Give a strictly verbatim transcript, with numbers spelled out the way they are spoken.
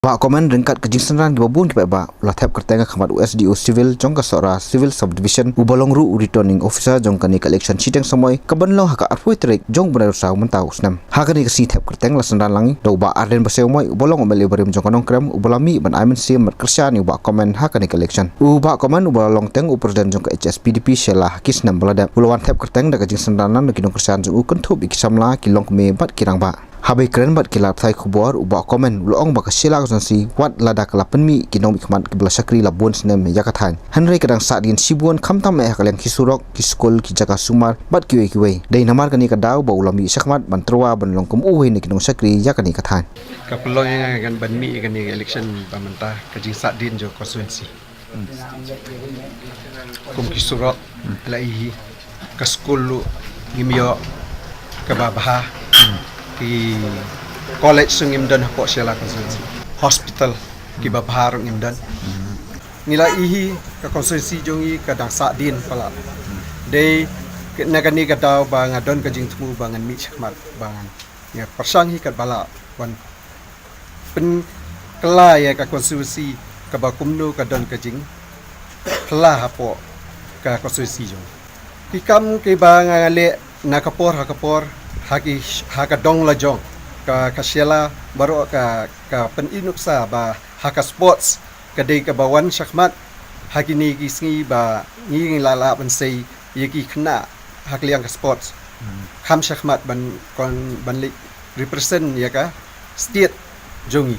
Bah Komen ryngkat ka jingsynran kiba bun ki paidbah u la thep kyrteng ha khmat u S D O Civil jong ka Sohra Civil Subdivision uba long ruh u Returning Officer jong kane ka election shiteng samoi kaban long ha ka arphew tarik jong u bnai Risaw mynta u snem. Ha kane ka sngi thep kyrteng la synran lang da u Bah Ardent Basaiawmoit uba long u M L A barim jong ka Nongkrem uba la mih ban ai mynsiem bad kyrshan ïa u Bah Komen ha kane ka election. U Bah Komen uba la long teng u President jong ka H S P D P Shella ha ki snem ba la dep u la wan thep kyrteng da ka jingsynran lang da ki nongkyrshan jong u kynthup ïa ki samla, ki longkmie bad ki rangbah. Haba ïakren bad ki lad pathai khubor u Bah Komen u la ong ba ka Shella constituency wat lada ka la pynmih ki nongmihkhmat kiba la shakri la bun snem ïa ka thaiñ, hynrei ka dang sahdien shibun khamtam eh ha ka liang ki surok, ki skul, ki jaka sumar bad kiwei kiwei. Dei namar kane ka daw ba u la mih shakhmat ban tyrwa ban long kum uwei na ki nongshakri ïa kane ka thaiñ. Ka pynlong ïa nga ban mih ïa kane ka election ba mynta ka jingsahdien jong ka constituency. Kum ki surok la ïohi, ka skul ruh ngim ïoh kaba bha, ki college ruh ngim don hapoh Shella constituency, hospital kiba bha ruh ngim don. Ngi la ïohi ka constituency jong ngi ka dang sahdien palat. Dei na kane ka daw ba nga don ka jingthmu ba ngan mih shakhmat ba ngan ïa pyrshang hi katba lah ban pynkylla ïa ka constituency kaba kumno ka don ka jingkylla hapoh ka constituency jong. Ki kam kiba nga leh na ka por ha ka por ha ki, ha ka dong la jong ka, ka Shella baroh ka, ka pyni nuksa ba ha ka sports ka dei kaba wan shakhmat ha kine ki sngi ba ngi ngi la lah ban sei ïa ki khynnah ha ka liang ka sports. Kham shakhmat ban kon ban leit represent ïa ka state jong ngi.